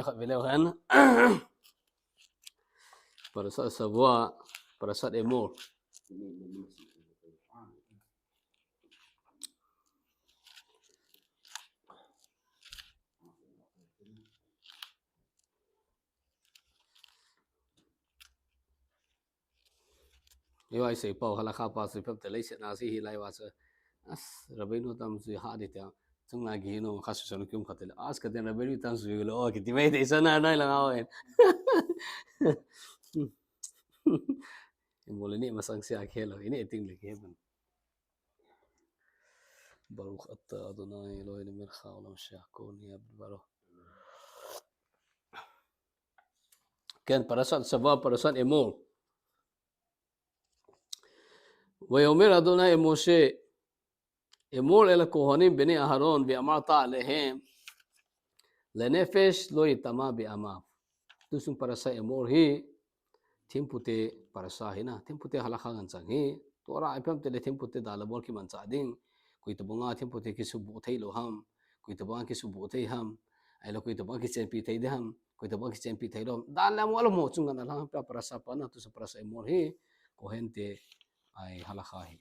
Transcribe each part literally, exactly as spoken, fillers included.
Khat vele hen. Parashat Shavua, Parashat Emor. Yo, ai sei pau, halakha pa sei pau, te lei se na si hi lai wa se. As, Rabbeinu tam sui ha di te. Chung na gi no, kha su san kium kha te le. As ka den Rabbeinu tam sui lo, o, kiti mai te sa na nai la ngau en. Mo le ni masang sia khelo, ini eting le ke ban. Baruch ata Adonai Eloheinu melech haolam she'akol na'ya bidvaro. Ken, Parashat Shavua, Parashat Emor. Vayomer Adonai el Moshe, Emor el hakohanim bnei Aharon ve'amarta alehem, lenefesh lo itama be'amav. Tusung Parashat Emor hi, thempu te parasha hi na, thempu te halakha ngen chang hi, Torah a ipi ham itile thempu te dalha bol kimanchah ding, koi tobanga thempu te kisubuh thei lou ham, koi tobanga kisubuh thei ham, ahilou koi tobanga kichenpi thei ding ham, koi tobanga kichenpi thei lou ham. Dalha mo alha mo chunga ngen a lang pa parasha pa na, tusung Parashat Emor hi, Kohen te a halakha hi.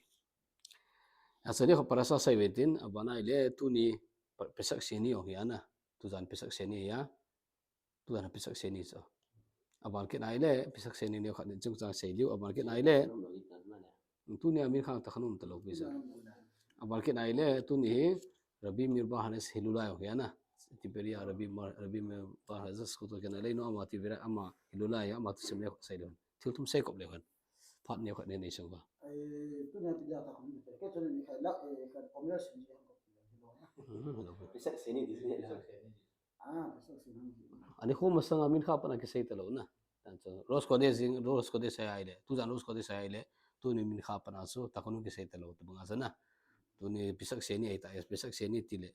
Acha ni kha parasha sei ve tin, abana ile tuni pa-, Pesach Sheni o hi ana, tujan Pesach Sheni ya. Tujan Pesach Sheni cho. Aban kit na ile, Pesach Sheni ni khat ni chung chang sei diu, aban kit na ile. Tuni a mincha tah khanum talou pisa. Aban kit na ile, tuni hi, Rabbi Meir bar Haness Hilulai o hi ana. Tiberia Rabbi Mar-, Rabbi Meir bar Haness koto kena le no ama Tiberia ama Hilulai ama tu sem le sei le. Thil thum sei kop le hon. Phat ni khat ni nei sung ba. Ai, tuni a Tiberia tah khanum te. Ke tuni ni kha la, eh, kha Omer Sheni. Mhm, lo. Pesach Sheni di sini. Ah, Pesach Sheni. Ani khu masanga mincha pana kisei talou na. Tan chu Rosh Chodesh jing, Rosh Chodesh ai ai le. Tujan Rosh Chodesh ai ai le. Tuni mincha pana chu tah khanum kisei talou, tobanga sa na. Tuni Pesach Sheni ai ta, Pesach Sheni ti le.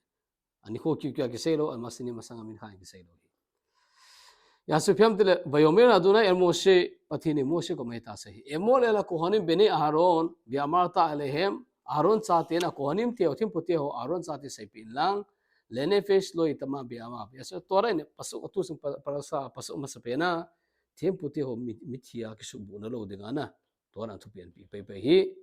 Ani khu kiu kiu a kisei lou, ama sini masanga mincha kisei lou. Ya su ipi ham itile, Vayomer Adonai el Moshe, Pathen in Moshe koma hitia asei hi. Emor el hakohanim bnei Aharon, ve'amarta alehem, Aharon chate na Kohanim te ho, thempu te ho, Aharon chate seipeh in lang, lenefesh lo itama be'amav. Ya su Torah in pasuk, tusung pa-, parasha, pasuk masapen a, thempu te ho mi, mithi a kisubuh na lou ding ana. Torah in thupeh ahin pe pai pai hi.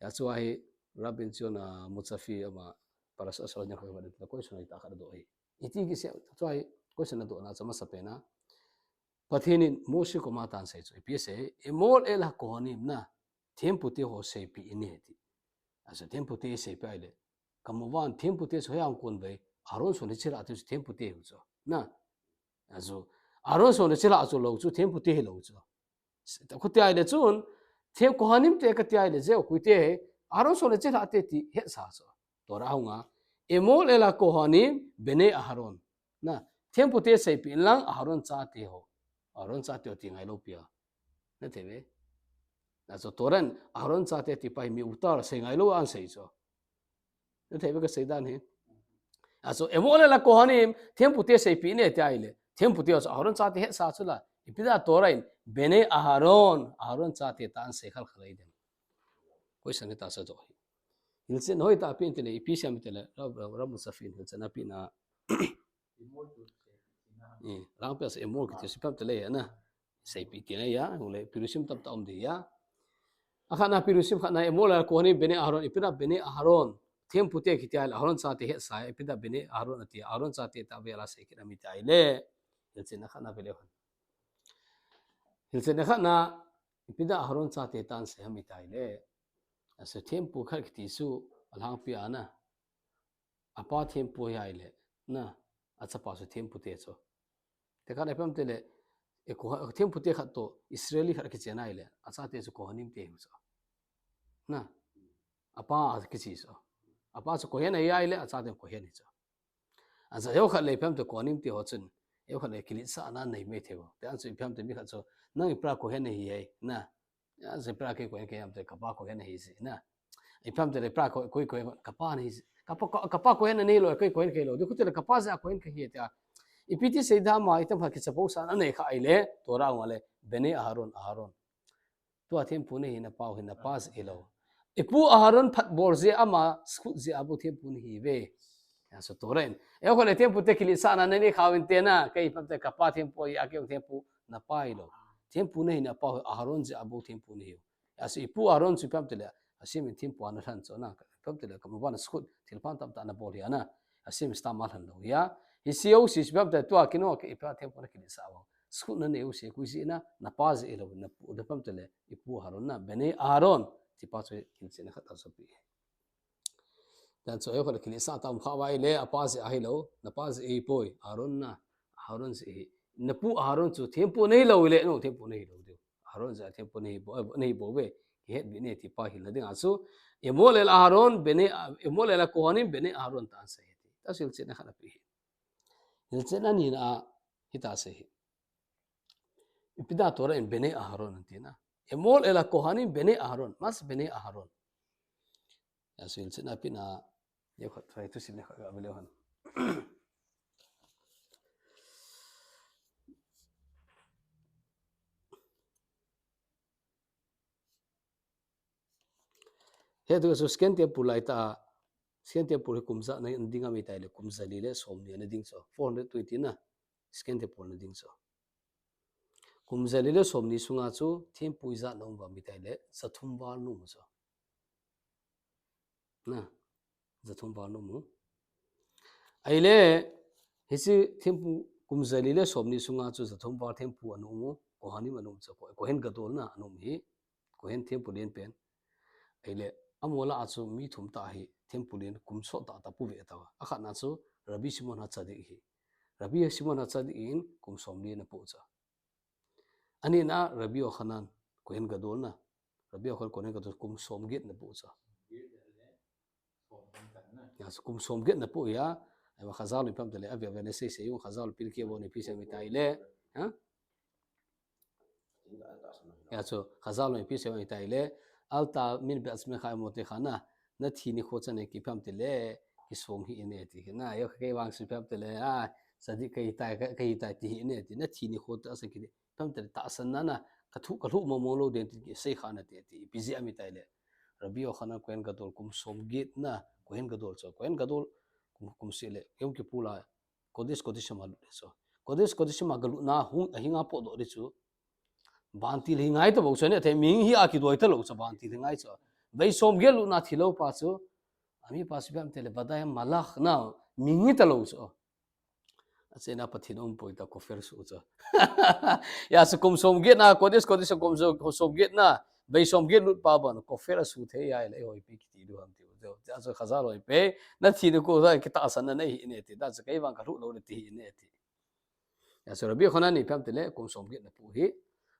Ya chu ahi, Rabbi Zion a Mutzafi ama Parashat Shavua ni kha ba de question ai ta kha do hi. Iti kisei, chu ahi, question a do na chu masapen a. Pathen in Moshe koma tan sei chu. Ipi sei, Emor el hakohanim na, thempu te ho seipeh in e ti. Acha thempu te seipeh ai le. Kamuvan thempu te chu hei ang kon ve. Aharon song le chela te chu thempu te ho chu. Na. Achu Aharon song le chela chu lou chu thempu te hi lou chu. Ta khu ti ai le chun, them Kohanim te ka ti ai le jeh u koi te hi, Aharon song le chela te ti hetsa chu. Torah a hung a, Emor el hakohanim bnei Aharon. Na, thempu te seipeh in lang Aharon chate ho. Aharon chate ho ti ngai lou pi a. Na thei ve. Na chu Torah in Aharon chate ti pa hi miutar sei ngai lou ahin sei chu. Na thei ve kasei dan hi. Achu, Emor el hakohanim, thempu te seipeh in e ti ai le. Thempu te chu Aharon chate hetsa chu la. Ipi dia Torah in, bnei Aharon, Aharon chate tah ahin sei khel khel ai dem. Question hi tah sa chu hi. Hilchen hoitah pen tile, ipi sei ham itile, Ra-, Ra-, Rav Mutzafi in hilchen a pen a. Eh, lang pe sa Emor kiti chu ipi ham itile ana. Seipeh tina ya, hung le, Pirushim tamtah um di ya. Akhat na Pirushim khat na Emor el hakohanim bnei Aharon, ipi dia bnei Aharon. Thempu te kiti ai le, Aharon chate hetsa, ipi dia bnei Aharon ati, Aharon chate tah ve la sei kit a mi ti ai le. Hilchen akhat na ve le hon. Hilchen akhat na, ipi dia Aharon chate tah ahin sei ham i ti ai le. Achu thempu khat kiti chu, alhangpi a na. Apa thempu hi ai le, na, achapa chu thempu te chu. Tekah na ipi ham itile, e ko, thempu te khat toh, Israeli khat kichen ai le, achate chu Kohanim te hi chu. Na, apa kichi chu. Apa chu Kohen ahi ai le, achate Kohen hi chu. Acha, eu khat le ipi ham itile Kohanim te ho chun, eu khat le kiletsahna nei mai thei u. Te an chu ipi ham itile mi khat chu, nang i pra Kohen ahi ai, na, Ya, se pra kei Kohen kei ham itile, kapa Kohen ahi si, na. Ipi ham itile pra ko, koi Kohen, kapa nahi si. Kapa, ka, kapa Kohen nahi lou, koi Kohen kei lou. Di khu itile kapa jeh a Kohen kahi tia. Ipi ti sei dam a, itam khat kichapo sa na nei kha ai le, Torah a hung a le, bnei Aharon, Aharon. Tua thempu nahi na pa u hi na pa jeh hilou. Ipu Aharon phat bol jeh a ama, skhut jeh a bou thempu nahi ve. Aso Torah in. Eiho le thempu te kiletsahna nanei kha uvin te na, kei ipi ham itile kapa thempu ahi, akei thempu napa hilou. Thempu nahi napa Aharon jeh a bou thempu nahiu. Aso ipu Aharon chu ipi ham itile, Hashem in thempu a nalhen chu na, ipi ham itile, כמובן זכות, thilpha tamtah nabol hi ana. Hashem stamp alhen lou hi a. Hiche jouse chu ipi ham itile, tua kinung a kei ipi ham thempu nakiletsah uva. זכות nanei jouse koi jeh na, napa jeh hilou, napu, ipi ham itile, ipu Aharon na, בני אהרן, tipa chu kiletsahna khat asopi. Dan chu eiho le kiletsah ta um kha uva ahile, apa jeh ahilou, napa jeh ahipoi, Aharon na, Aharon jeh ahi. Napu Aharon chu thempu nahilou hile, nang thempu nahilou diu. Aharon jeh a thempu nahi bou, eh, nahi bouve, kihet bih in tipa hilna dinga chu, אמור אל אהרן בני, אמור אל הכהנים בני אהרן tia asei hi. Tia chu hilchetna khat ape hi. Hilchetna nina a, hitia asei hi. Ipi dia Torah in בני אהרן anti na. אמור אל הכהנים בני אהרן, מה זה בני אהרן? Aso hilchetna pen a, eiho khat try thusim khat gave leu hen. Hitia chu second temple lai ta, second temple hi kum ijat na ding ham itile, kum jali le somni na ding chu, four hundred twenty na, second temple na ding chu. Kum jali le somni sunga chu thempu ijat na um uvam itile, jathum val na um u chu. Na, jathum val na um u. Ahile, hiche thempu kum jali le somni sunga chu jathum val thempu ana um u, Kohanim ana um u chu, Ko-, Kohen Gadol na ana um hi, Kohen thempu len pen. Ahile, amaho lah a chu mi thum tah hi thempu len kum sot tah tah apoh ve tauva. Akhatna chu Rabbi Shimon HaTzadik hi. Rabbi Shimon HaTzadik in kum somli ana poh u chu. Anina Rabbi Yochanan, Kohen Gadol na. Rabbi Yochanan Kohen Gadol kum somget ana poh u chu. Aso kum somget ana poh u hi a. Ahivang Chazal in ipi ham itile, ave ave le sei sei u, Chazal Pirkei Avot in ipi asei em itile. Ha? Aso Chazal in ipi asei em itile. אל תאמין בעצמך אם תמות, na. Nathi nikho chan a ipi ham itile, kisong hih in ati hi na. Eiho kei vang chu ipi ham itile, a, tzadik kahi tai, ka, kahi tai ti hih in ati. Nathi nikho tah a chu kiti. Ipi ham itile tahsanna na, ka thu, ka lhuh mong mong lou ding ti kisei kha nate ati. Ipi jeh ham itile, Rabbi Yochanan Kohen Gadol kum somget na, Kohen Gadol chu, Kohen Gadol kum, kum seh le, Yom Kippur lai, Kodesh Kodashim a lut le chu. Kodesh Kodashim a galut na hung, ahinga potdoh di chu. Vantil hi ngai tabou chu, ne, thei mihing hi a kidoi talou chu, vantil hi ngai chu. Vei somget lutna thilou pa chu. Amipa chu ipi ham itile, vadai malach na, mihing hi talou chu. Achaina Pathen aum poi ta, kofar asuh chu. Aso kum somget na, Kodesh Kodashim kum som, kum somget na, vei somget lut pa ban, kofar asuh thei ahile, eiho ipi kiti diu ham tiu. Aso Chazal ho ipi, nathi nikho tah a kitahsanna nei hih in ati, aso kei vang ka lhuh lou le ti hih in ati. Aso Rabbi Yochanan in ipi ham itile, kum somget ana poh hi,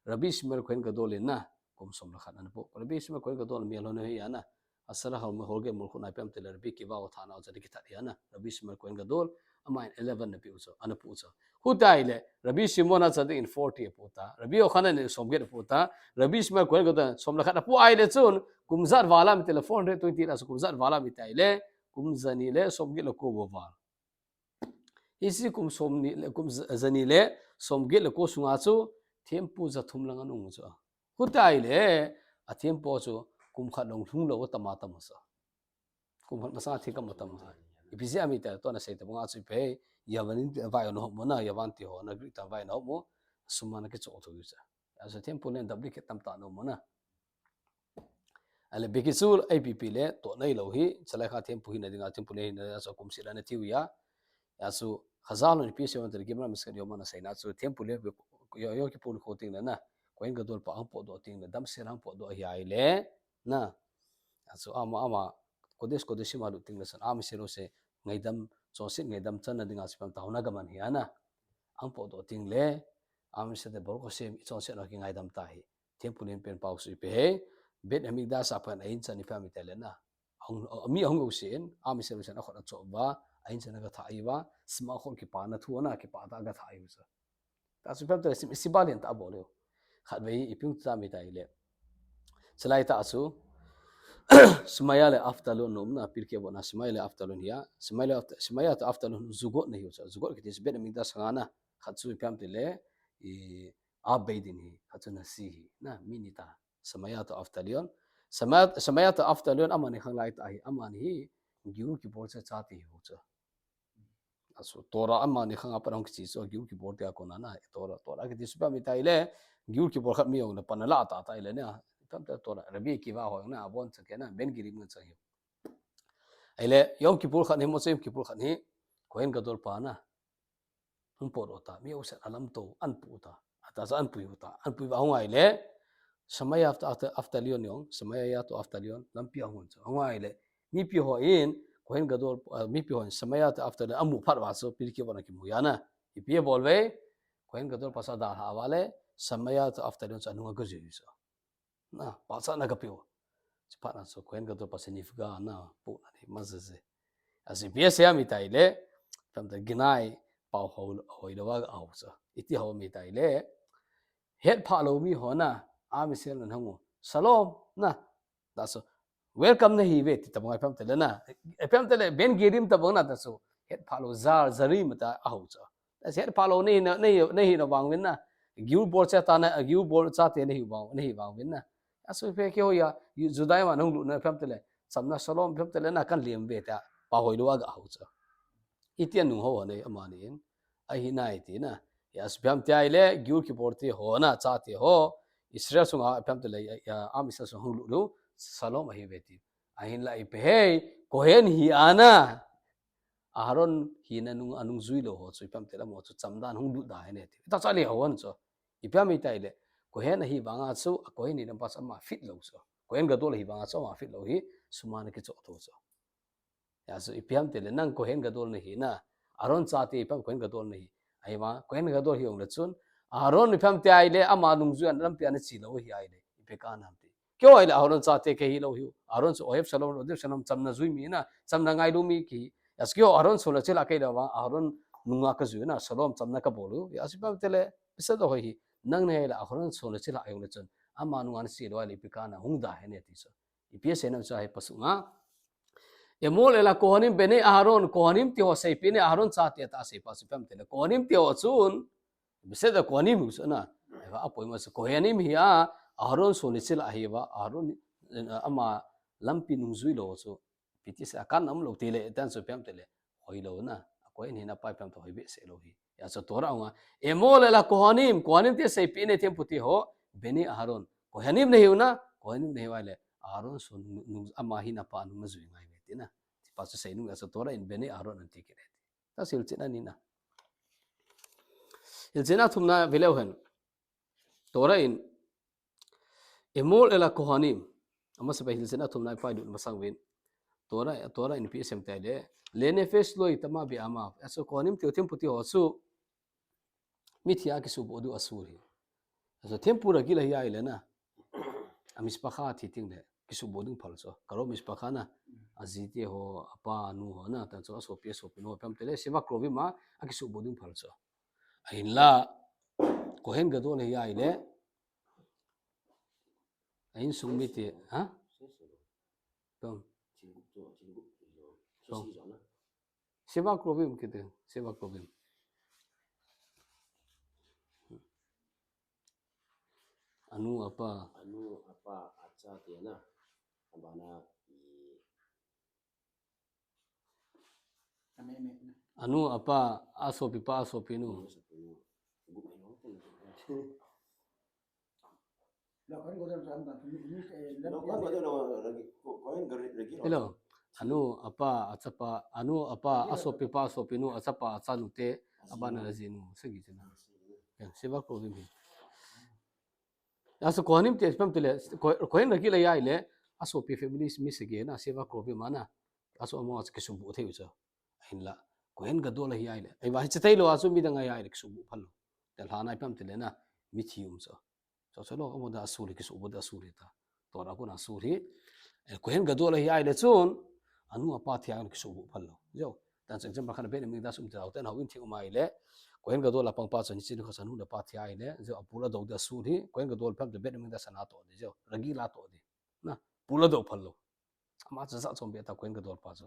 Rabbi Ishmael Kohen Gadol in na, kum som le khat ana poh. Rabbi Ishmael Kohen Gadol mel hon hi a na, עשרה הולכים מלכות na ipi ham itile, Rabbi Akiva ho thana ho chu ana kithat hi a na, Rabbi Ishmael Kohen Gadol, aman eleven ana poh u chu, ana poh u chu. Hiti ahile, Rabbi Shimon HaTzadik in forty apoh ta, Rabbi Yochanan in somget apoh ta, Rabbi Ishmael Kohen Gadol in som le khat apoh ahile chun, kum ijat val ham itile, four hundred twenty la chu kum ijat val ham itile, kum jani le somget le ko bou val. Hiche kum somni le, kum ja-, jani le somget le ko sunga chu thempu jathum lang ana um u chu. Hiti ahile, athempu chu kum khat jong lhung lou atam atam u chu. Kum khat masanga theng kama tam u chu. Ipi jeh ham itile, tua ana sei tabang a chu ipi, Yavan in vai ana hom u na, Yavan ti ho na, Greek te vai ana hom u, sum ana kichoh thou u chu. Aso thempu len duplicate tamtah ana um u na. Ahile, bekichur, ipi ipi le, toh nailou hi, chalai kha thempu hina dinga, thempu le hina dinga, aso kum seh le ana tiu hi a. Aso, Chazal hon ipi asei em itile, Gemara Masekhet Yoma na aseina chu, thempu le, Yo-, Yom Kippur nikho teng le na, Kohen Gadol pa ahung potdoh teng le, damsel ahung potdoh ahi ahile, na. Aso, ama, ama, Kodesh Kodashim a lut teng le chun, Am Yisrael ho chu, ngaidam, chonset ngaidam channa dinga chu ipi ham itile, tahuna gaman hi a na. Ahung potdoh teng le, Am Yisrael te Baruch Hashem, i chonset ho kingaidam ta hi. Thempu len pen pa chu ipi ham, Beit Hamikdash a pat a in chan ipi ham itile na. Ahung, mi ahung jouse in, Am Yisrael ho chun akhut achop uva, a in chan aga thah uva, sma khol kipana thu ana kipah tah a aga thah u chu. Tia chu ipi ham itile, sim, siba len tah abol u. Khatvei ipi hung ti ham itile. Chalai tah chu, Shemaiah le Avtalon ana um na, Pirkei Avot na, Shemaiah le Avtalon hi a, Shemaiah le Avta-, Shemaiah toh Avtalon jugot ana hiu chu, jugot kiti chu Beit Hamikdash sanga na, khat chu ipi ham itile, i, Av Beit Din hi, khat chu Nasi hi, na, mi ni ta, Shemaiah toh Avtalon. Shemaiah, Shemaiah toh Avtalon, amani khanglai tah hi, amani hi, Giur kibol cha cha ti hiu chu. Asu Torah amani khang apan hong kichi chu, giul kibol tia kona na, Torah, Torah kiti chu ipi ham iti le, giul kibol khat mi jong na pan la ta ta le na, tam ta Torah, Rabbi Akiva ho na, abon cha ke na, Ben Gerim ngan cha hi. Ahile, Yom Kippur khat hi, Motzei Yom Kippur khat hi, Kohen Gadol pa na, hung pot u ta, mi usen alam to, an pu ta, ata sa an pui u ta, an pui va hung ahile, Shemaya to Avta-, Avtalion jong, Shemaya to Avtalion, lampi a hung chu. Hung ahile, mipi ho in, Kohen Gadol, ah, mipi ho in, Shemaya to Avtalion, amu phat va chu, pirkei va na kimu ya na. Ipi abol uve, Kohen Gadol pa chu adalha uva le, Shemaya to Avtalion chu anung a gajui chu. Na, pachatna kape u. Chuphat na chu, Kohen Gadol pa chu nifga na, pu na ni, ma ze ze. Asu ipi asei ham iti le, tam ta ginai, pao ho, hoi lou va, au chu. Iti ho ham iti le, het pha lou mi ho na, Am Israel na hung u. Shalom, na. That's all. Welcome nahi uve, ti tabang ipi ham iti le na. Ipi ham iti le, Ben Gerim tabang na, that's all. Het pha lou, zar, zarim ta, au chu. That's het pha lou nahi na, nahi, nahi na vang uvin na. Giul bol cha ta na, giul bol chate nahi vang, nahi vang uvin na. Asu ipi keiho ya, Judaism a hung lut na ipi ham iti le. Chamna shalom ipi ham iti le na kan liam uve ta. Pao hoi lou a ga au chu. Iti anung ho nei amani in. Ahi nai ti na. Ya, asu ipi ham iti le, giul kibol ti ho na, chate ho. Israel sunga ipi ham iti le, ya, Am Israel sung hung lut lou, shalom ahi uve ti. Ahinla ipi ham, Kohen hi a na. Aharon hina nung, anung jui lou ho chu, ipi ham iti le mo chu, chamdan hung lut da ahi ne ti. Ta cha le ho an chu. Ipi ham iti le, Kohen ahi vanga chu, a Kohen hina pa chu ama fit lou chu. Kohen Gadol ahi vanga chu ama fit lou hi, sum a na kicho tho chu. Ya chu ipi ham iti le, nang Kohen Gadol nahi na. Aharon chate ipi ham Kohen Gadol nahi. Ahi vang, Kohen Gadol hi jong le chun. Aharon ipi ham iti le, ama nung jui a lampi a na chi lou hi ahile. Ipi kana ham ti. Keiho ahile Aharon chate kahi lou hi. Aharon chu Ohev Shalom, Rodef Shalom, chamna jui mi na, chamna ngailu mi kahi. Ya chu keiho Aharon sung le chilhah kahi lou vang, Aharon nunga kajui na, shalom chamna kabol u. Ya chu ipi ham iti le, bisa do hoi hi. Nang nahi le Aharon sung le chilhah jong le chun. Ama nunga na chi lou ahile ipi kana hung da ahi ne ti chu. Ipi asei nam chu ahi pasuk nga. Emol el haKohanim bnei Aharon, Kohanim ti ho seipeh in, Aharon chate ta seipeh, seipeh ipi ham iti le. Kohanim ti ho chun, Beseder Kohanim hu chu na. Eva apoimo chu Kohanim hi a, Aharon sung le chilhah ahi uva, Aharon, eh, ama lampi nung jui lou chu. Ipi ti sei, akan um lou ti le, tan chu ipi ham iti le. Hoi lou na. A Kohen hina pa ipi ham iti hoi behseh lou hi. Ya chu Torah a hung a. Emol el haKohanim, Kohanim ti seipeh in, thempu ti ho, bnei Aharon. Kohanim nahi u na, Kohanim nahi uva le. Aharon sung nung, ama hina pa nung na jui ngai uve ti na. Ti pa chu sei nung ya chu Torah in bnei Aharon anti kit e ti. Ta hilchetna ni na. Hilchetna thumna ve leu hen. Torah in, Emol el haKohanim. Amasa pa hilchetna thumna ipa lut masang uvin. Torah, Torah in ipi asei em iti le. Lenefesh lo itama be'amav. Asu Kohanim ti ho, thempu ti ho chu. Mithi a kisuboh diu asur hi. Asu thempu ragil ahi ahile na. A mishpacha thi teng le. Kisuboh ding phal chu. Karov mishpacha na. Aji te ho, apa, anu ho na. Tan chu asopi, asopi nu ho ipi ham iti le. Sheva Krovim a, akisuboh ding phal chu. Ahinla, Kohen Gadol ahi ahile, a insung mite, ha? Pong. Pong. Sheva Krovim kiti, Sheva Krovim. Anu, apa. Anu, apa, achate na. Abana, i Anu, apa, asopipa, asopinu. Hello. Anu, apa, achapa, anu, apa, asopipa, asopinu, achapa, achanute, abana ajinu, sagi china. Ya, Sheva Krovim hi. Asu Kohanim ti ipi ham iti le, Ko-, Kohen ragil ahi ahile, asopi family mi sagi na, Sheva Krovim a na. Asu ama chu kisuboh thei u chu. Ahinla, Kohen Gadol ahi ahile. Ahivang hiche tailou a chu midang ahi ahile kisuboh phal lou. Ti lhana ipi ham iti le na, mithi um chu. Chu chu lo, amo da asur hi, kisuboh da asur hi ta. Torah a kon asur hi. Eh, Kohen Gadol ahi ahile chun, anu apa thi a kisuboh phal lou. Jong. Tan chu example khat Bet Hamikdash um tau ten houin theng um ahile. Kohen Gadol a pangpa chun hiche nikho chun anu le apa thi ahile. Jong, apul adou da asur hi. Kohen Gadol ipi ham iti le Bet Hamikdash a na toh di jong. Ragil a toh di. Na, pul adou phal lou. Ama chu jat chom beh ta Kohen Gadol pa chu.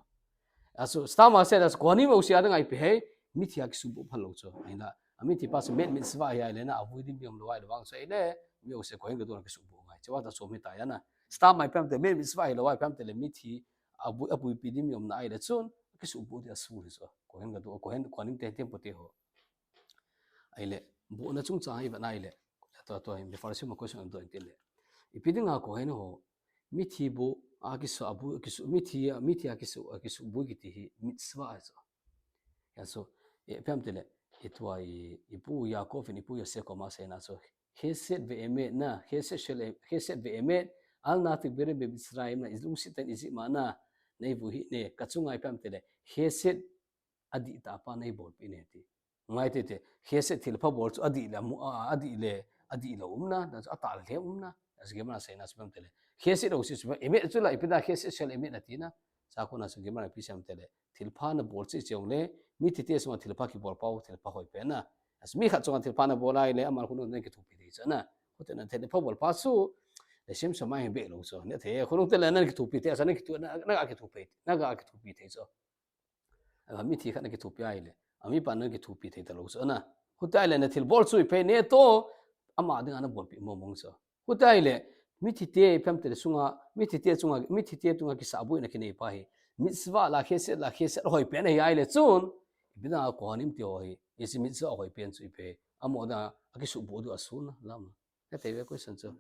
Asu, stam a se da Kohanim u sia dang ipi ham, mithi a kisuboh phal lou chu. Ahinla, a mithi pa chu met mitzvah ahi ahile na, avui ding mi um lou ahile vang chu ahile, mi u se Kohen Gadol kisuboh ngai. Chua ta chom hi ta ya na. Stam a ipi ham iti le, met mitzvah ahi lou a ipi ham iti le, mithi, avui, avuipi ding mi um na ahile chun, kisuhbuh ding asur hi chu. Kohen gadu, Kohen, Kohanim te, temple te ho. Ahile, buhna chungchang hi vet na ahile, tua, tua, Mefarshim a question an dong tin le. Ipi dinga Kohen ho, mithi buh a kisuhbuh, kisu, mithi, mithi a kisu, kisuhbuh kiti hi mitzvah ahi chu. Hijeh chun, eh, ipi ham itile, i tua i, i pu Yaakov in i pu Yosef koma aseina chu, Chesed ve'emet na, chesed shel, chesed ve'emet, al na tugbirim beMitzrayim na, i lungset tah in Egypt a na, nei vuh hih un, ka chunga ipi ham itile, chesed adihtah pa nei bolpeh un ati. Ngai tete, chesed thilpha bol chu adih le, mu, a, adih le, adih le umna, na chu atah le umna. Aseina, Gemara seina chu ipi ham itile, chesed o si chu, emet chu la, ipi dinga chesed shel emet atina. Chua kona chu Gemara ipi sei ham itile, thilpha na bol chu iche jongle, mithi te chunga thilpha kibol pau, thilpha hoi pen na. Aseina, mi khat chunga thilpha na bol ahile, ama khonung na kithopi thei chu na. Khutei na thilpha bol pa chu, le sem sa mai be lou chu. Na thei, khonung te le na kithopi thei, aseina na kitho, na, na kithopi, na kithopi thei chu. A, mithi khat na kithopi ahile, a mipa na kithopi thei talou chu na. Khutei le na thil bol chu ipi ne to, ama dinga na bolpeh mong mong chu. Khutei le, mithi te ipi ham itile sunga, mithi te chunga, mithi te chunga kisuhbuh na kinei pa hi. Mitzvah la chesed la chesed hoi pen ahi ahile chun, ipi dinga Kohanim te ho hi, hiche mitzvah hoi pen chu ipi. Amaho dinga, akisuhbuh diu asur na, lama. Ka te ve question chu.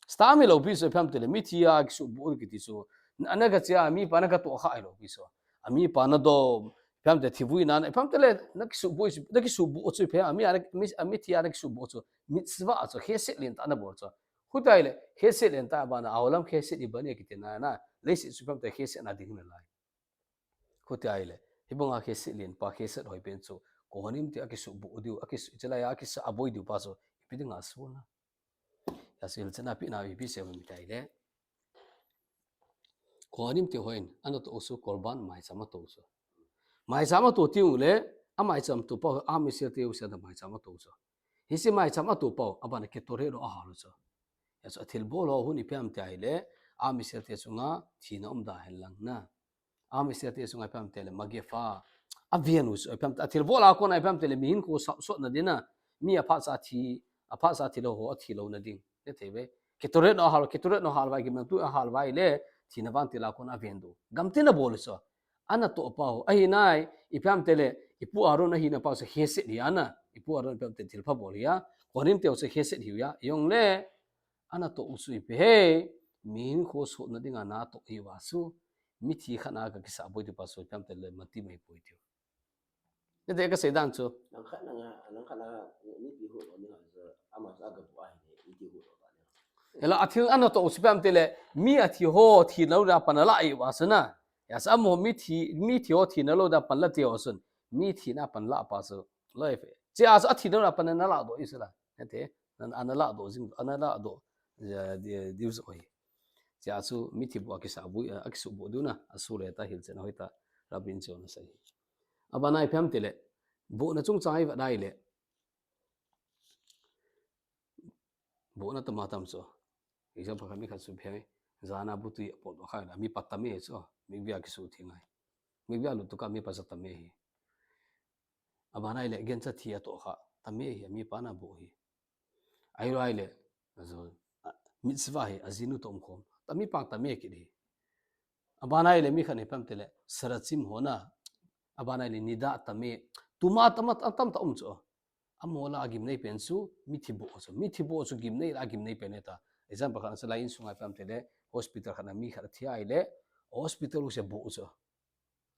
Stam hilou pi chu ipi ham itile, mithi a kisuhbuh kiti chu. Na, na kache a, mipa na katoh kha hilou pi chu. A mipa na dou, ipi ham itile thivui na, ipi ham itile, na kisuhbuh chu, na kisuhbuh chu ipi, a mi a, mi, a mithi a na kisuhbuh chu. Mitzvah chu, chesed lentah na bol chu. Khutei le, chesed lentah bana, haolam chesed iban e kiti na, na, leiset chu ipi ham itile chesed na ding nalai. Khutei le, hibanga chesed len pa, chesed hoi pen chu, Kohanim te akisuhbuh diu, akisu, chelai a akisuhbuh diu pa chu, ipi dinga asur na. Hijeh chun hilchetna pehna ipi sei ham itile, Kohanim te hon, ana toh u chu korban maicham atoh u chu. Maicham atoh teng ule, a maicham toh pau, Am Israel te u chu maicham atoh u chu. Hiche maicham atoh pau, abana Ketoret ho ahal u chu. Hijeh chun athilbol ho hun ipi ham itile, Am Israel te chunga thina um da hen lang na. Am Israel te chunga ipi ham itile, magefa. Aven u chu, ipi ham itile, athilbol a kona ipi ham itile, mihin kho sot, sotna ding na. Mi aphat cha thi, aphat cha thilou ho, athi louna ding. Ka te ve. Ketoret ho ahal, Ketoret ho ahal uva, gimnamtui ahal uva ahile, thina vantil a kona aven diu. Gamtin abol u chu. Ana toh pau. Ahi nai, ipi ham itile, i pu Aaron ahina pau chu chesed hi a na. I pu Aaron ipi ham itile thilpha bol hi a. Kohanim te u chu chesed hi u a. Hijongle, ana toh u chu ipi ham. Mihin kho sotna dinga na toh hi uva chu. Mithi khat na kakisuhbuh diu pa chu ipi ham itile mati mai poi tiu. Hiti kasei dan chu. Nang khat nang a, nang khat na, mithi ho lo ni ha chu, ama chu agabuh ahi ni, mithi ho lo ta ni. Hela athil ana toh u chu ipi ham itile, mi athi ho, thina lou dia pan ala ahi uva chu na. Hijeh chun amaho mithi, mithi ho thina lou dia pan la ti ho chun. Mithi na pan la pa chu. Loi fe. Chea chu athina lou dia pan na la doh i chu la. Hiti, ana, ana la doh jing, ana la doh, eh, di, diu chu ahi. Chea chu mithi buh a kisuhbuh, eh, akisuhbuh diu na, asur e tia hilchetna hoitah, Rabbi in chu ana sei. Abana ipi ham itile, buhna chungchang i vet ahile. Buhna tam a tam chu. Example khat mi khat chu ipi ham, jana butui apot doh kha le, mipa tam e chu, mikveh a kisuh theng ahi. Mikveh a lut tokah mipa chu tam e hi. Abana ahile, gancha thi atoh kha, tam e hi, mipa na buh hi. Ahilou ahile, ajo, a, mitzvah hi, ajinu toh umkhom. Tam, mipa tam e kit hi. Abana ahile, mi khat ni ipi ham itile, sarachim ho na. Abana ahile, nida tam e. Tuma tam, tam, tam ta um chu. Amaho la agimnei pen chu, mithi buh chu. Mithi buh chu gimnei la agimnei pen e ta. Example khat na chu la insunga ipi ham itile, hospital khat na mi khat athi ahile, hospital u chu buh chu.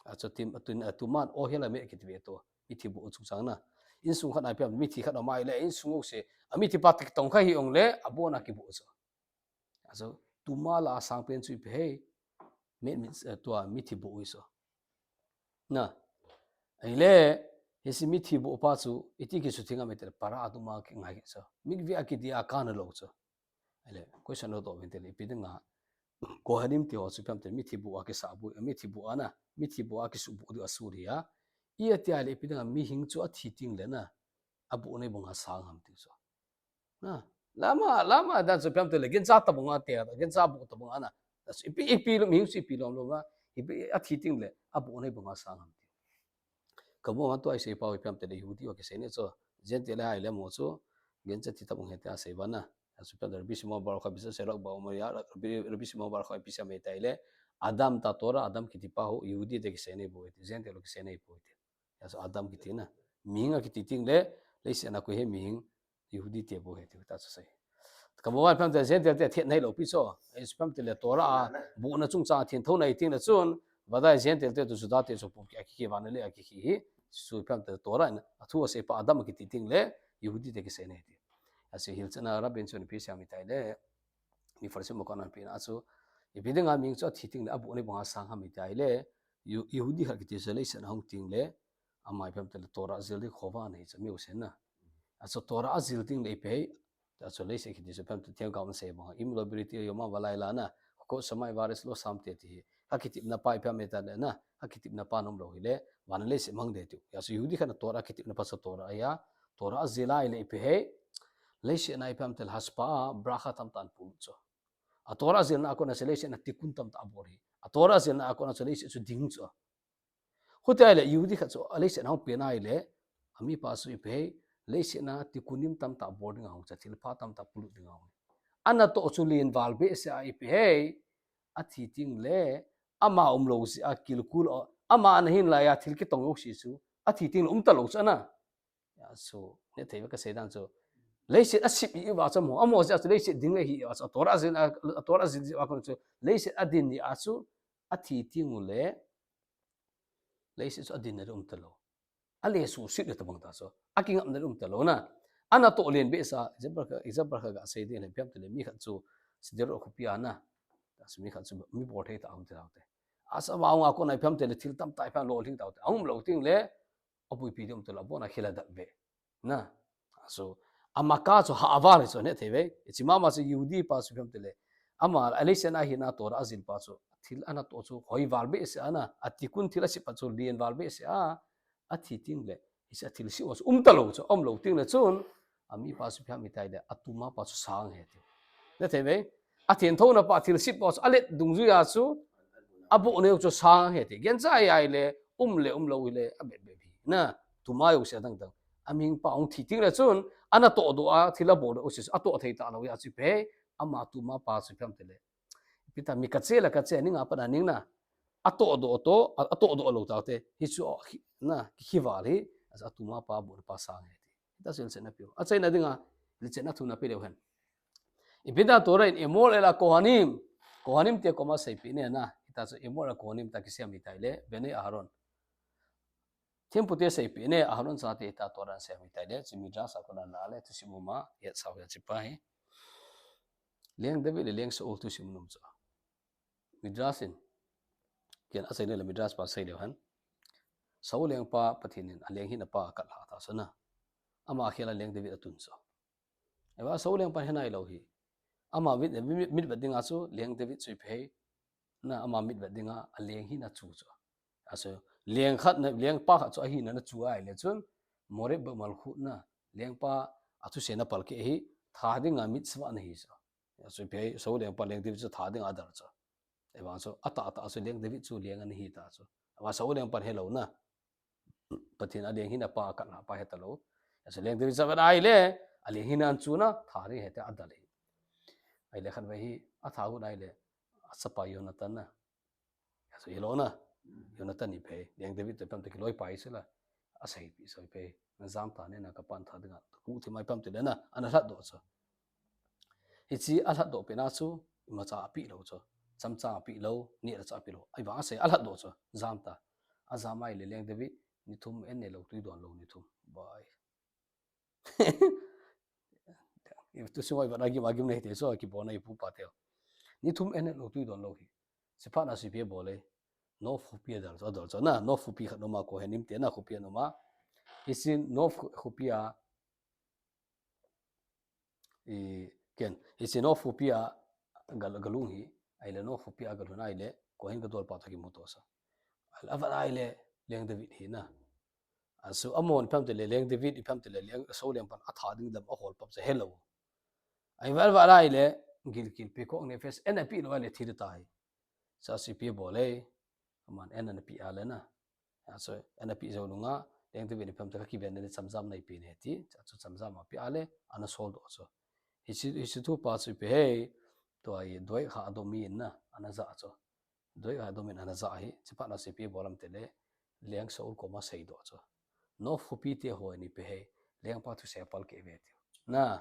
Achu tim, atun, atuman, ohel a me kiti ve to. Mithi buh chungchang na. Insung khat na ipi ham, mithi khat na mai le, insung u chu. Amithi pa tik tong kha hijongle, abona kibuh chu. Achu, tuma la asang pen chu ipi ham. Mit, mit, eh, tua, mithi buh u chu. Na. Ahile, hiche mithi buh pa chu, iti kisuh theng ham itile, para atuma kingai chu. Mikveh a kiti a kana lou chu. Ahile, question lo to vin tile, ipi dinga, Kohanim te ho chu ipi ham itile, mithi buh a kisuhbuh, mithi buh a na, mithi buh a kisuhbuh diu asur hi a. Iti ahile, ipi dinga, mihin chu athi teng le na, abuh nei banga sang ham tiu chu. Na, lama, lama dan chu ipi ham itile, gancha ta banga te, gancha buh ta banga na. Ipi, ipi lom, mihin chu ipi lom lom a, ipi athi teng le, abuh nei banga sang ham tiu. Kamu a tua isei pau ipi ham itile Yehudi ho kisei ni chu. Gentile ahile mo chu. Gancha thi tabang hite asei uva na. Achu ipi ham itile Rabbi Shimon Bar Yochai ipi asei lou ba mo ya. Rabbi, Rabbi Shimon Bar Yochai ipi asei ham itile. Adam ta Torah Adam kiti pa ho, Yehudi te kisei nei bou hite, Gentile kisei nei bou hite. Hiche Adam kiti na. Mihing akiti teng le, leiset a koi hi mihing, Yehudi te bou hite, ta chu sei. Ka bou a ipi ham itile Gentile te athet nei lou pi chu. Ipi ham itile Torah a, buhna chungchang a thenthouna ahi teng le chun, vadai Gentile te toh Juda te chu pu ki, akikhe vana le akikhe hi. Chu ipi ham itile Torah in, athu asei pa Adam akiti teng le, Yehudi te kisei nei ti. Hiche hilchetna Rabbi in chun ipi asei ham itile, Mefarshim a kon ana pena chu, ipi dinga mihing chu athi teng le, abuh ni banga sang ham itile, Yu-, Yehudi khat kiti chu leiset a hung teng le, ama ipi ham itile Torah jil ding khovah nei chu mi u sen na. Achu Torah ajil teng le ipi hei, achu leiset kiti chu ipi ham itile themgao in asei banga, Im lo biriti hayom valilah na, chokot shamayim ve'aretz lo sham te ti hi. Akitepna pa ipi ham itile na, akitepna pa aum lou hile, van leiset mang ding tiu. Achu Yehudi khat na Torah akitepna pa chu Torah ahi a, Torah ajil a ahile ipi hei, leiset a ipi ham itile hashpah, bracha tamtah apolut chu. A Torah ajilna a kon a chu leiset a tikkun tamtah abol hi. A Torah ajilna a kon a chu leiset chu ding chu. Hiti ahile, Yehudi khat chu, a leiset a hung pen ahile, amipa chu ipi hei, leiset a tikkunim tamtah bol ding ahung chu, thilpha tamtah polut ding ahung. Anatoh chu len val behseh a ipi hei, athi teng le, ama um lou jeh a kilkul a, ama ana hin lai a thil kitong jouse chu, athi teng le um talou chu ana. Achu, nethei ve kasei dan chu. Leiset asip jeh uva chu amaho, amaho jeh a chu leiset ding ahi a chu, a Torah ajil, a Torah ajil jeh uva kon chu, leiset adin jeh a chu, athi teng ule, leiset chu adinna ding um talou. Ale suhset ding tabang ta chu. Akingapna ding um talou na. Anatoh len behseh a, example khat, example khat gasei ding le ipi ham itile mi khat chu, Sderot khopi a na. Achu mi khat chu, mi bol thei tah aum tau te. Achu ama hung a kon a ipi ham itile thil tamtah ipi ham lolhing tau te. Aum lou teng le, abuipi ding um talou, abon a khel adat ve. Na. Achu, ama ka chu hah val hi chu nethei ve. Hiche mama chu Yehudi pa chu ipi ham itile. Ama, a leiset a hina Torah ajil pa chu. Thil anatoh chu hoi val behseh a na. Atikkun thil asip pa chu len val behseh a. Athi teng le. Hiche athilsep ho chu um talou chu. Um lou teng le chun. Amipa chu ipi ham itile. Atuma pa chu sang ahi ti. Nethei ve. Athenthouna pa thilsep pa chu. Alet dungjui a chu. Abuh neo chu sang ahi ti. Gancha ahi ahile. Um le um lou hile. Abep bep hi. Na. Tuma jouse adang dang. Amihing pa hung thi teng le chun. Anatoh doh a. Thil abol doh jouse. Atoh thei talou ahi a chu ipi hei. Ama tuma pa chu ipi ham itile. Ipi ta mi kache le kache ning a pat a ning na. Atoh doh toh, a, atoh doh lou tau te. Hichu, hi, na, kikhe val hi, achu atuma pa, abuhna pa sang ahi ti. Hita chu hilchetna pe u. Achaina dinga, hilchetna thu na pe leu hen. Ipi ta Torah in emor el hakohanim. Kohanim te koma seipeh ne na. Hita chu emor el hakohanim ta kisei ham itile, Bnei Aharon. Thempu te seipeh ne, Aharon chate hita Torah in sei ham itile, chu Midrash a kon ana la le, thusim um a, hetsau hi achi pa hi. Leng David le Leng Saul thusim um chu. Midrash in. Ken achaina le Midrash pa sei leu hen. Saul lengpa Pathen in aleng hina pa akap lha ta chu na. Ama khel a Leng David atun chu. Ahivang Saul lengpan he nailou hi. Ama mit, mit, mitvet dinga chu Leng David chu ipi hei. Na ama mitvet dinga aleng hina chu chu. Achu, leng khat na, lengpa khat chu ahina na chu ahile chun, Mored Malchut na, lengpa athusei na palkeh hi, tha dinga mitzvah ana hi chu. Achu ipi hei, Saul lengpa Leng David chu tha dinga adal chu. Ahivang chu, atah, atah chu Leng David chu leng ana hi ta chu. Ahivang Saul lengpan helou na. Pathen aleng hina pa akap lha pa he talou. Achu Leng David chu avet ahile, aleng hina ana chu na, tha ding ahi ti adal hi. Ahile khatvei hi, atha got ahile, achapa Yonatan na. Achu hilou na, Yonatan ipi hei, Leng David toh ipi ham itile kiloi pa hi chu la. Aseipeh chu ipi hei, na jam ta ne na kapan tha dinga, ku ti mai ipi ham itile na, ana lhatdoh chu. Hiche alhatdoh pena chu, imacha apeh lou chu. Chamchang apeh lou, neh le chah apeh lou. Ahivang asei, alhatdoh chu, jam ta. Ajam ahile Leng David, ni thum an ne lou, tui don lou ni thum. Bai. Thusim ho ivet a gim, agim nei te chu, kibolna ipu ipa teu. Ni thum an ne lou, tui don lou hi. Chuphat na chu ipi abol e. Nof khopi adal chu, adal chu. Na, Nof khopi khat aum a, Kohanim te na khopi aum a. Hiche Nof khopi a, I, ken, hiche Nof khopi a gal, galhung hi, ahile Nof khopi a galhun ahile, Kohen Gadol pa toh kimuto sa. Ahile, avet ahile, Leng David hi na. Achu, amahon ipi ham itile, Leng David, ipi ham itile, Leng, Saul lengpan atha ding lam ahol pap chu helou. Ahivang, avet ahile, Gilgal, Pikuach Nefesh, an apeh lou ahile, thi ding ahi. Sa chu ipi abol e, aman an ana peh a le na. Achu, an apeh jou nunga, Leng David in ipi ham itile kakiven le chamjam nei peh ne ti, achu chamjam apeh a le, ana soldoh chu. Hiche, hiche thu pa chu ipi hei, tua hi Doeg HaEdomi in na, ana ja chu. Doeg Edom in ana ja hi, chuphat na chu ipi bol ham tile, Leng Saul koma seidoh chu. Nob khopi te ho in ipi ham, lengpa thusei apalkeh uve tiu. Na.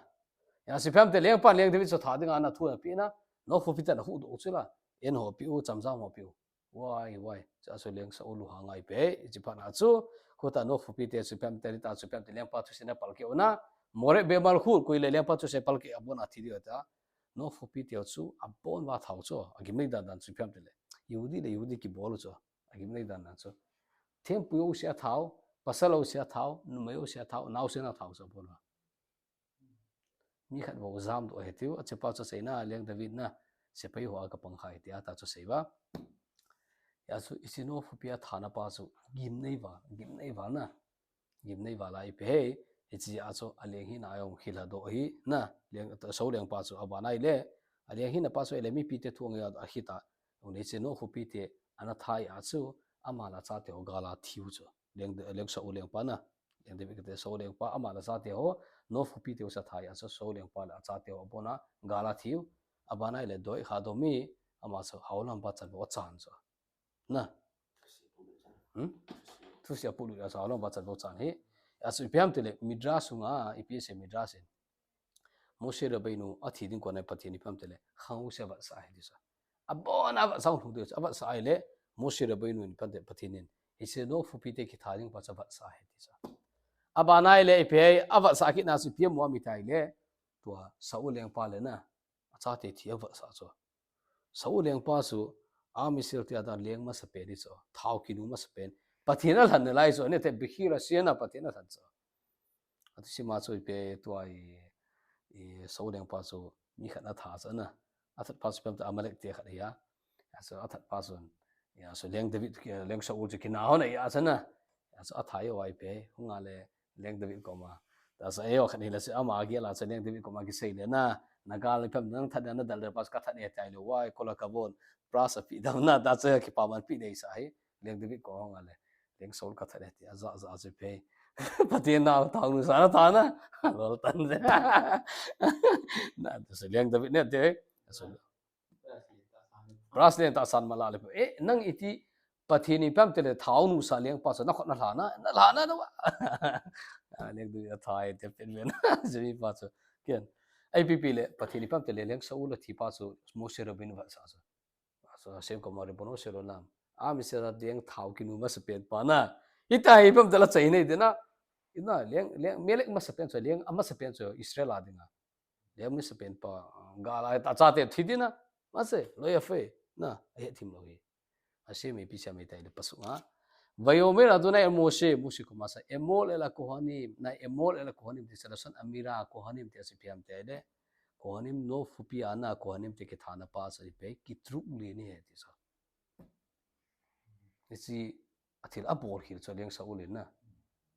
Hijeh a chu ipi ham tile lengpa Leng David chu tha dinga ana thu ana peh na. Nob khopi te ana huhdoh chu la. En ho peh u, chamjam ho peh u. Wai, wai. Chua chu Leng Saul u hanga ipi ham, chuphat na chu. Khota Nob khopi te chu ipi ham tile, ta chu ipi ham tile lengpa thusei ana palkeh u na. Mored Beit Malchut, koi le lengpa thusei palkeh abon a thi diu ta. Nob khopi te chu abon uva tha u chu. Agimnei dan dan chu ipi ham tile. Yehudi le Yehudi kibol u chu. Agimnei dan dan chu. Thempu jouse atha u, pasal jouse atha u, numei jouse atha u, naosen atha u chu abon uva. Mi khat bou jamdoh ahi tiu, achepa chu aseina, Leng David na, sepai ho a kapang kha ahi tia ta chu asei uva. Hijeh a chu hiche Nob khopi a thana pa chu gimnei val, gimnei val na. Gimnei val a ipi ham, hiche a chu aleng hina a jong khilha doh ahi na, leng, Saul lengpa chu abana ahile, aleng hina pa chu ahile mipi te thu angai a akhita, hiche Nob khopi te ana tha a chu, ama le achate ho gal a thi u chu. Leng, Leng Saul lengpa na. Leng David kiti Saul lengpa, ama le achate ho, Nob khopi te ho chu atha a chu Saul lengpa le achate ho abon a gal a thi u. Abana ahile Doeg Edom in, ama chu Haulam pa chan bou achan chu. Na. Hmm? Thusei apolut a chu Haulam pa chan bou achan hi. Hijeh a chu ipi ham tile, Midrash sunga, ipi asei Midrash in. Moshe Rabbeinu athi ding kon a Pathen in ipi ham tile, khang jouse avetsah ahi ti chu. Abon a avetsah lhung diu chu, avetsah ahile, Moshe Rabbeinu in ipi ham tile Pathen in, hiche Nob khopi te kitha ding pa chu avetsah ahi ti chu. Abana ahile ipi ham, avetsah kit na chu ipi amu ham iti ahile, tua Saul lengpa le na, achate thi avetsah chu. Saul lengpa chu, Am Israel te a dan leng masapen ahi chu, thao kinu masapen. Pathen alhen nalai chu, ani te Bechira Sina Pathen alhen chu. Atu sima chu ipi tua i, i Saul lengpa chu mi khat atha chu na. Athat pa chu ipi ham tile Amalek te khat ahi a. Achu athat pa chu. Achu Leng David, Leng Saul chu kina hon ahi a chu na. Achu atha uva ipi ham, hung a le Leng David koma. Ta chu eiho khat hile chu ama agel a chu Leng David koma kisei le na. Na gal ipi ham, nang that na, nadal le pa chu kathat e tia ahile, wai, kol a kabon. Brass api dam na, ta chu kipaman pi dei sa hi. Leng David koma hung a le. Leng Saul kathat e ti, aja, aja, aja pe. Pathen nau thao nusa na tha na. Lol tan de. Na, ta chu Leng David ne te. Achu. Brass lentah san mala le. Eh, nang iti Pathen in ipi ham tile thao nusa lengpa chu nakhut nalha na, nalha na na wa. Ah, Leng David atha e ti pen ven. Jemi pa chu. Ken. Ipi ham tile, Pathen in ipi ham tile Leng Saul athi pa chu Moshe Rabbeinu avetsah chu. Achu Hashem koma Ribbono shel olam. Am Israel a ding thao kinu masapen pa na. Hita hi ipi ham tile chai nei ding na. Ina leng, leng, melek masapen chu, leng amasapen chu Israel a dinga. Leng masapen pa, gal a, achate thi ding na. Mase, lo yafe, na, ahethem lou hi. Hashem ipi asei ham iti ahile pasuk a. Vayomer Adonai el Moshe, Moshe koma asei, Emor el hakohanim, na Emor el hakohanim ti chu lashon amira, kohanim ti chu ipi ham iti ahile. Kohanim Nob khopi a na, kohanim te kithana pa chu ipi, kitruk lin ahi ti chu. Hiche, athil abol khel chu Leng Saul in na.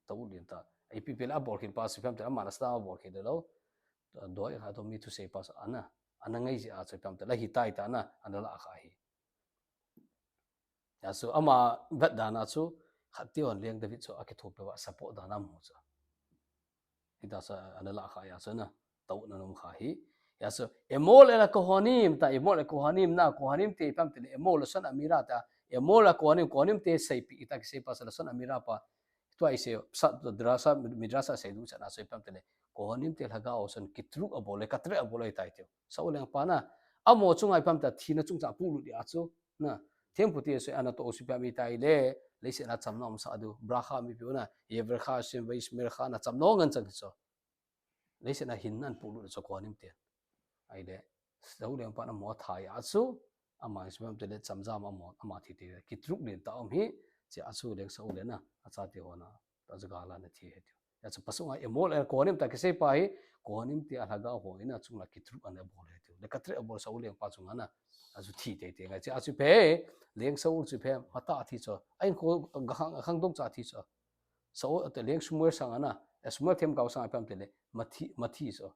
Tao lin ta. Ipi ipi le abol khel pa chu ipi ham tile, ama na sa abol khel lou. Doeg Edom mi thusei pa chu ana. Ana ngai jeh a chu ipi ham tile, la hitai ta na, ana lah kha hi. Hijeh a chu ama vet dan a chu, khat te hon Leng David chu akithopi uva support dan a amu chu. Hita chu ana lah kha a chu na, tao na nom kha hi. Hijeh a chu, Emor el hakohanim ta, Emor el hakohanim na, kohanim te ipi ham tile, Emor lashon amira ta, Emor el hakohanim, kohanim te seipeh ta kisei pa chu lashon amira pa, tua isei, pshat, drasha, midrash a sei ding chu na, chu ipi ham tile, kohanim te lhagao chun kitruk abol le, katrek abol le tai tiu. Saul lengpa na, amaho chunga ipi ham tile, thina chungchang apolut dia chu, na, thempu te chu ana toh u chu ipi ham iti ahile, leiset a chamna umsah diu, bracha mi pe u na, Ye'avercha Hashem ve'yishmerecha na chamna ngen chang hi chu. Leiset a hinna apolut chu kohanim ten. Ahile, Saul lengpa na amaho atha a chu, ama ipi ham tile chamjam amaho, ama thi te, kitruk lin ta um hi, hijeh a chu Leng Saul le na, achate ho na, ta chu gal a ana thi ahi tiu. Hijeh a chu pasuk a Emor el hakohanim ta kisei pa hi, kohanim te alhagao ho in achung la kitruk ana bol ahi tiu. Le katrek abol Saul lengpa chunga na, achu thi teitei ngai. Hijeh a chu ipi, Leng Saul chu ipi, matah a thi chu. A inkho khang, khangdong cha thi chu. Saul ate Leng Samuel sang a na, eh, Samuel themgao sang a ipi ham tile, mathi, mathi chu.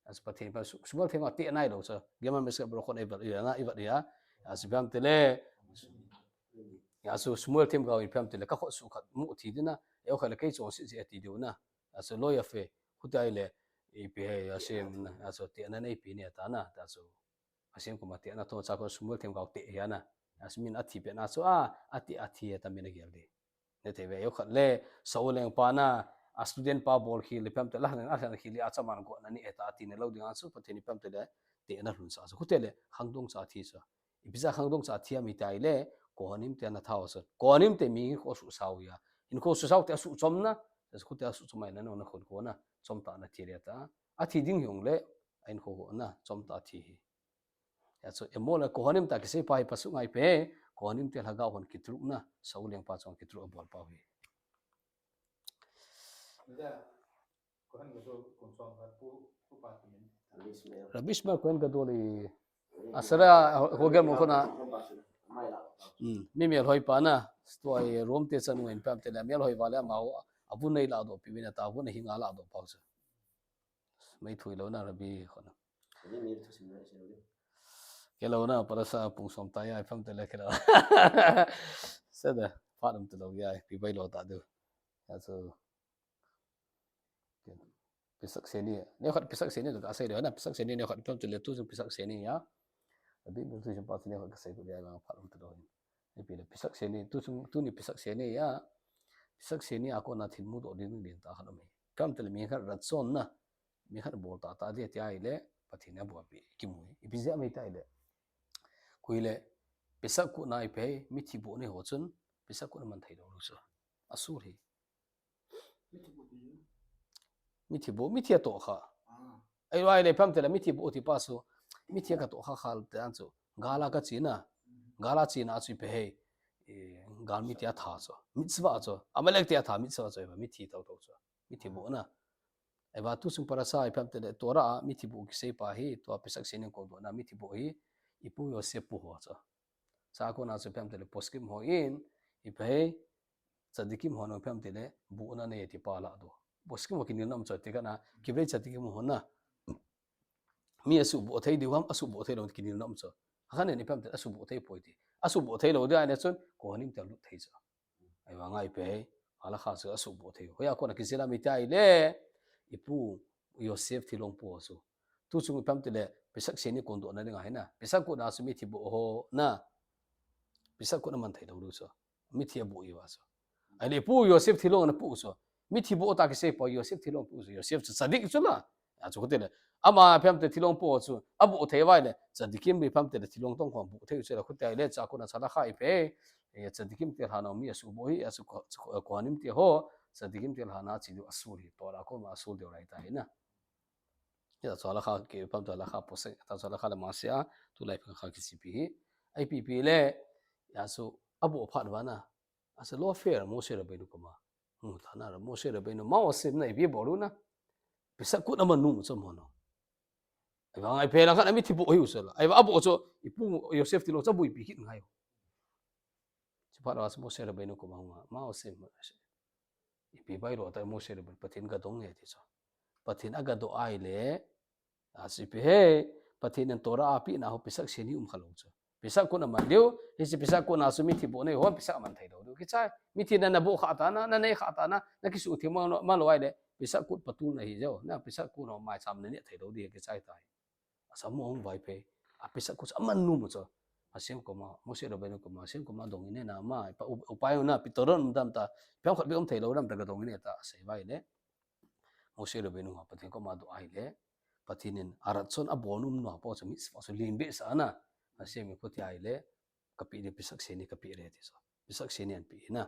Achu Pathen pa Samuel themgao te nailou chu. Gemara Masechet Berachot i vet, i vet na, i vet a. Achu ipi ham tile. Achu Samuel themgao in ipi ham tile, ka khut sukhat mu thi ding na. Eiho khat le kei chonset ji ati diu na. Achu lo yafe. Hiti ahile, ipi ham, Hashem na, achu te na nei pe ni ta na, ta chu. Hashem koma te na to cha ko Samuel themgao te ahi na. Asmin athi pet na chu a, ati, athi ta min agel di. Nete ve, yo khat le, Saul leng pa na, a student pa bol khi le pem te la, a khan khi le a chaman go na ni eta ati ne lo ding a chu, Pathen in pem te le, te na lhun sa chu. Khute le, khangdong cha thi sa. Ipi ja khangdong cha thi a mi tai le, Kohanim te na thao sa. Kohanim te mi kho su sau ya. In kho su sau te a su chom na, khute a su chom ai na no na khon ko na, chom ta na thi le ta. Athi ding hiong le, a in kho go na, chom ta thi hi. Ya chu, emo le Kohanim ta kisei pa hi pasu ngai pe, Kohanim te lhagao hon kitruk na, Saul leng pa chong kitruk a bol pa hi. Rabbi Ishmael Kohen Gadol i Asara ho gel mo khona. Hmm, mi mel hoi pa na, tua i Rom te chan ngen pam te na, mel hoi vale ma ho, abu nei la do pi vina ta, abu nei hinga la do pa chu. Mai thui lo na Rabbi khona. Ke lo na, parasa pung som ta ya, pam te le ke lo. Sada, pa dum te lo ya, pi bai lo ta du. Ya chu. Pisak seni, ne khat pisak seni ka sei de na, pisak seni ne khat pam te le tu pisak seni ya. Abi tu pa ne khat ka sei ko ya, pa dum te lo. Ni pi le pisak seni, tu sung, tu ni pisak seni ya. Pisak seni a kona thil mu do ding ding ta khat um hi. Kam te le mi khat rat son na, mi khat bol ta ta de ti ai le, Pathen a bol pi, ki mu hi. Ipi ja mi ta ai le. Kui le, pisak ku nai pe, mithi bo nei ho chun, pisak ku na man thei lo lu sa. Asur hi. Mithi bo, mithi a to kha. Ai lai le pam te la mithi bo ti pa su. Mithi a ka to kha khal te an chu. Gala ka china. Gala china chu pe hei. Gal mithi a tha chu. Mitzvah chu. Amalek te a tha mitzvah chu. Mithi to to chu. Mithi bo na. Ai va tu sung parasa ai pam te le Torah a mithi bo kisei pa hi. Tua pisak seni ko do na mithi bo hi. Ipu Yosef pu ho chu. Sa kona chu pem te le poskim ho in, ipi hei, tzadikim ho nong pem te le, bu na nei ti pa la do. Poskim ho kinil nam chu ti kana, kibrei tzadikim ho na. Mi asu bo thei diu ham, asu bo thei lo kinil nam chu. Akhan ni pem te asu bo thei poi ti. Asu bo thei lo dia ne chun, Kohanim te lut thei chu. Ai va ngai pe hei, ala kha chu asu bo thei. Hoya kona kisela mi tai le, ipu, Yosef thilong po chu. Tu chung pam te le, pisak seni kon do na ding a hi na. Pisak ku na chu mithi bo ho na. Pisak ku na man thei lo lu chu. Mithi a bo i va chu. Ai le pu Yosef thilong na pu chu. Mithi bo ta kisei pa Yosef thilong pu chu. Yosef chu tzadik chu na. A chu ko te le. Ama pam te thilong po chu. A bo thei vai le. Tzadikim bi pam te le thilong tong kon bo thei chu la khu te le cha ku na cha la kha i pe. E tzadikim te hla na mi asu bo hi asu ko, Kohanim te ho. Tzadikim te hla na chi du asu hi. To la ko ma asu de rai ta hi na. Ya, chu halakha ki pam chu halakha posek, ta chu halakha le masi a, tu lai pha kha kisipi hi. Ai pi pi le, ya chu, abo phat vana. Asa lo fair, Moshe Rabbeinu koma. Hmm, ta na, Moshe Rabbeinu, ma osim na ipi bolu na. Pisak kut na manu mu chom hono. Ai va ngai pe la kha na mithi bo hi usala. Ai va abo chu, ipu Yosef thilo cha bui pi kit ngai. Chu phat va Moshe Rabbeinu koma, ma osim. Ipi bai lo ta Moshe le Pathen ga dong nge ti chu. Pathen aga do ai le, a si pi he, Pathen in Torah a pi na ho pisak seni um kha lo chu. Pisak kut na man diu, hi si pisak kut na chu mithi bo nei ho pisak man thei lo diu. Kichai, mithi na na bo kha ta na, na nei kha ta na, na kisu thi ma lo, ma lo ai le, pisak kut patul na hi jo, na pisak kut no mai cham na ne thei lo di kichai tai. Asa mo hung vai pe. A pisak kut a man nu mo cho. Hashem koma, Moshe Rabbeinu koma, Hashem koma dong ine na ma, pa u-, upai na, pitoron dam ta, piang khat bi um thei lo dam ta ga dong ine ta, sei vai le. Moshe Rabbeinu ha, Pathen koma do ai le. Pathen in arat son a bon um no, po cho mi, po cho lin be sa na. Hashem ko ti ai le. Ka pi de pisak seni ka pi re ti so. Pisak seni an pi na.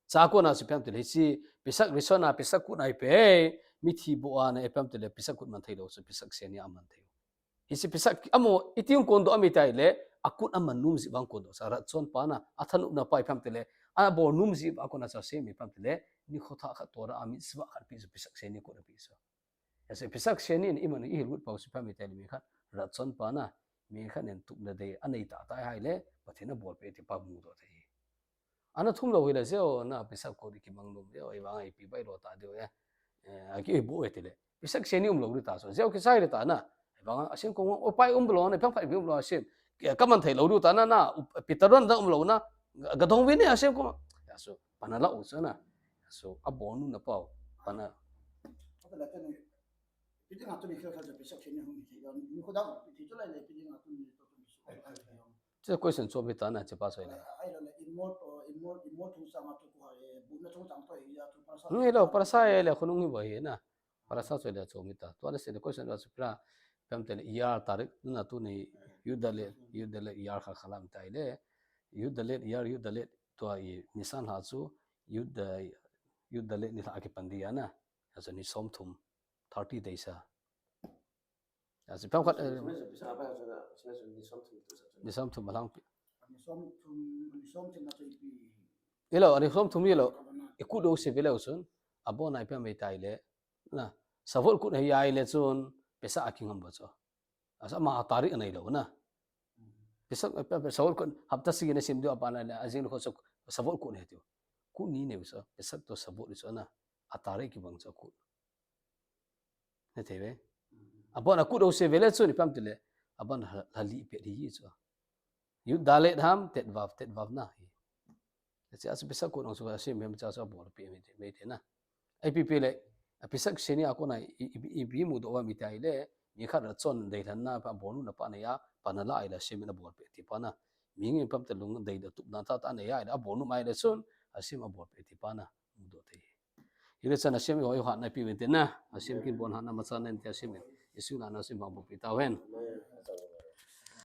Cha ko na si pem te le si pisak rishon a pisak kut na i pe. Mithi bo a na e pem te le pisak kut man thei lo so pisak seni a man thei. Hi si pisak amo itiung kon do ami tai le akut a man num si bang kon do sa rat son pa na a than up na pai pem te le a bo num si ba ko na sa semi pem te le ni kho tha kha Torah a mitzvah khat pi so pisak seni ko na pi so. Ase pisak seni in iman i hil gut pau si pha mi te mi khat rat son pa na mi khat nen tup na dei a nei ta tai hai le Pathen a bol pe ti pa mu do thei. Ana thum lo hi le zeo na pisak ko di ki mang lum zeo i vang i pi bai lo ta deu e. Eh, a ki i bu e ti le. Pisak seni um lo ri ta so zeo ki sai ri ta na. I vang a sem ko o pai um lo na pang pai um lo sem. Ka man thei lo ri ta na na pitaron da um lo na. Ga dong vi ne a sem ko. Ya so pana la u so na. So a bonu na pau. Pana. Piding atun ni khel khel pisak seni hung hi. Ni ko da piding tu lai le piding atun ni to tu ni su. Te question chu mi ta na, chepa soi le. Ai lo le, in mo to, in mo, in mo thung chang a chu ko, eh, bu na thung chang to, eh, ya chu parasa. Hmm, hi lo, parasa e le, khonung hi bo hi na. Parasa soi le chu mi ta. Tua le se le question la supra. Pem te le iyar tarik na tu ni, Yud Dalet, Yud Dalet iyar kha khalam tai le. Yud Dalet iyar, Yud Dalet tua i Nisan ha chu, Yud Da-, Yud Dalet ni la ki pan dia na. Aso ni som thum, thirty days a. Aso pem khat, eh, Ni som thum tu sa. Ni som thum a lang pi. Ni som thum, ni som thum na chu ipi. Ilo, ni som thum ilo. Ka ba na. I kut do se ve le usun. Abon ai pem mai tai le. Na, Shavuot kut hi ai le chun, Pesach a kingam bo chu. Asa ma tarik anei lo na. Pesach, pe-, pe-, Shavuot kut, hapta sagi na sim diu a pa na le, a jing kho chu, Shavuot kut hi tiu. Kut ni neu chu, Pesach to Shavuot chu na. A tarik kibang chu kut. Na thei ve. Abon a kut do se ve le chun, i pam ti le. Abon ha, ha li pe di chu. Yud Dalet ham, Tet Vav, Tet Vav na hi. Achi, achi Pesach kut nang chu, asim hem cha chu abol pe mai te, mai te na. Ai pi pi le, a Pesach seni a kona i, i, i, i bi mu do wa mi tai le, mi khat ra chon dei lhan na, pa bol nu na pa na ya, pa na la ai la sim na bol pe ti pa na. Mi ngi pam te lung dei da tup na ta ta na ya, a bol nu mai le chun, asim abol pe ti pa na, mu do te. Hi le chan asim i hoi hat na pi ven te na, asim kin bon hat na ma chan nen te asim in. Isu na na sim abol pe ta ven.